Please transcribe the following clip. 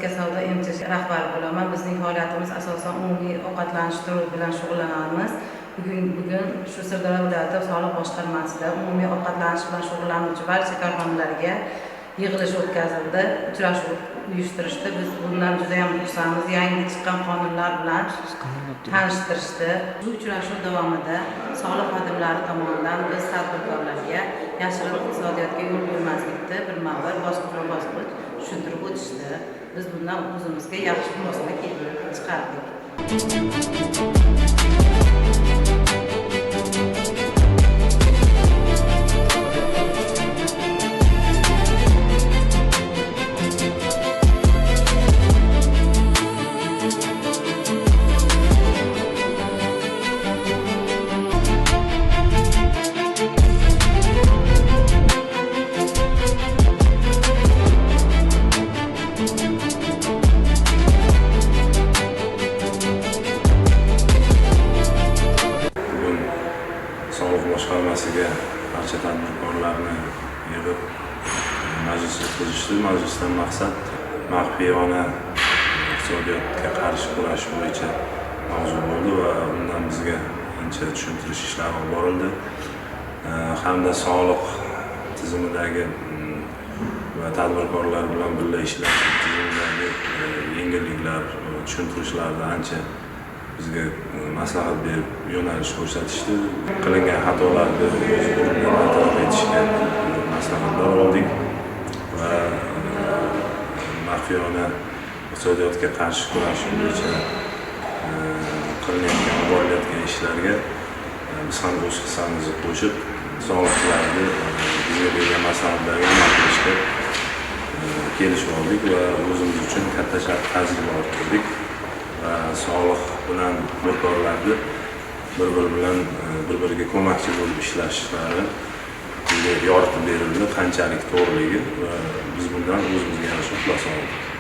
Rossiya savdo MCH rahbari bo'laman. Bizning faoliyatimiz asosan umumiy ovqatlanish turi bilan shug'ullanamiz. Bugun shu Sirdaryo viloyati soliq boshqarmasida umumiy ovqatlanish bilan shug'ullanuvchi barcha korxonalarga yig'ilish o'tkazildi, uchrashuv uyushtirishdi. Biz bundan juda ham xursandmiz. Yangi chiqqan qonunlar bilan tanishtirishdi. Bu uchrashuv davomida soliq xodimlari tomonidan biz tadbirkorlarga yashirin iqtisodiyotga yo'l qo'ymaslikni birma-bir, bosqichma-bosqich tushuntirib o'tishdi. Biz bundan o'zimizga yaxshi xulosa chiqardik. Bugun soliq boshqarmasiga barcha tadbirkorlarni yig'ib majlis o'tkazishdi. Majlisdan maqsad maxfiyona iqtisodiyotga qarshi kurash bo'yicha mavzu bo'ldi va undan bizga ancha tushuntirish ishlari olib borildi. Hamda soliq tizimidagi va tadbirkorlar bilan birga ishlash tizimidagi yengilliklar, tushuntirishlarda ancha bizga maslahat berib yo'nalish ko'rsatishdi. Qilingan xatolarni o'z o'rnida bartaraf etishga maslahatlar oldik va maxfiyona iqtisodiyotga qarshi kurash bo'yicha qilinayotgan, borilayotgan ishlarga biz ham o'z hissamizni qo'shib, soliqchilarni bizga bergan maslahatlarga amal qilishga kelishib oldik va o'zimiz uchun katta tajriba orttirdik. Va soliq bilan tadbirkorlarni bir-biri bilan bir-biriga ko'makchi bo'lib ishlashlari bizga yoritib berildi, qanchalik to'g'riligi va biz bundan o'zimizga yarasha xulosa oldik.